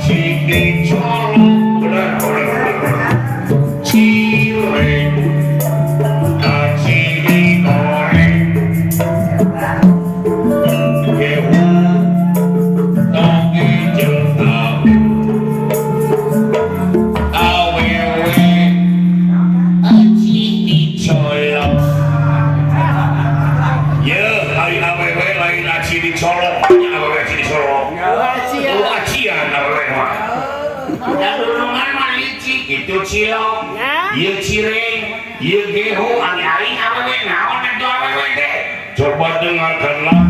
Aci dicolok bener bener cireng aci digoreng gehu toge jeung tahu awewe aci dicolok. Ye, ari awewe lain aci dicolok, nya awewe aci dicolok. Oh, acian awewe mah. Da dulungan mah licik, itu cilok, ieu cireng, ieu gehu, ari aing awewe naon atuh awewe teh? Coba dengarkanlah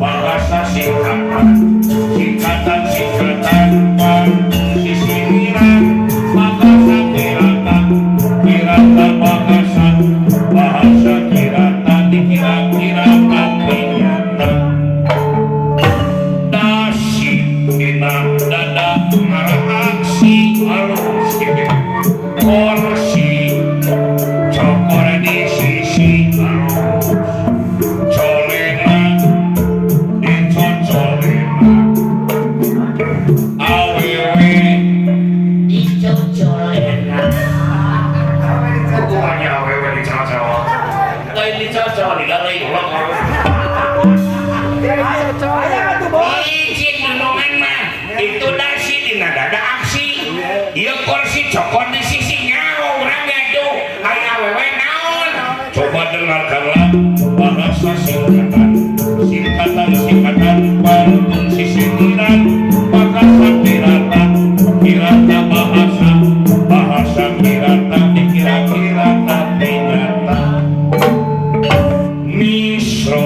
bahasa singkatan, singkatan singkatan pantun sisiriran, bahasa kirata, kirata bahasa, bahasa kirata dikira-kira tapi nyata. Dasi dina dada ngaraksi halus kursi cokor di sisi halus colena dicocolena awewe dicocolena. Hukumannya awewe dicocol lain dicocol digalai ulang. Licin dulungan mah itu dasi dina dada aksi ieu kursi cokor di sisi nyaho urang gaduh ari awewe naon. Coba dengarkanlah bahasa singkatan, singkatan singkatan pantun sisiriran, bahasa kirata, kirata bahasa, bahasa kirata dikira-kira tapi nyata. Misro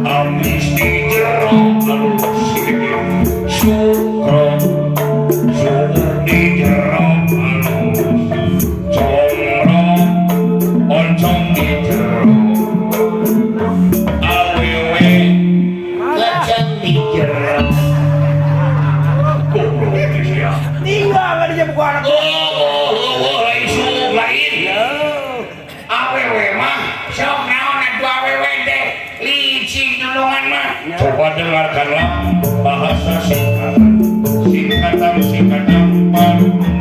amis di jero alus sukro suuk di jero alus comro oncom di jero awewe kacang di jero. Goblok sia. Tinggal dia buku anak. Oh, oh, oh, lain suuk lain awewe mah sok naon atuh awewe teh licik dulungan mah. Coba dengarkanlah bahasa singkatan, singkatan singkatan pantun.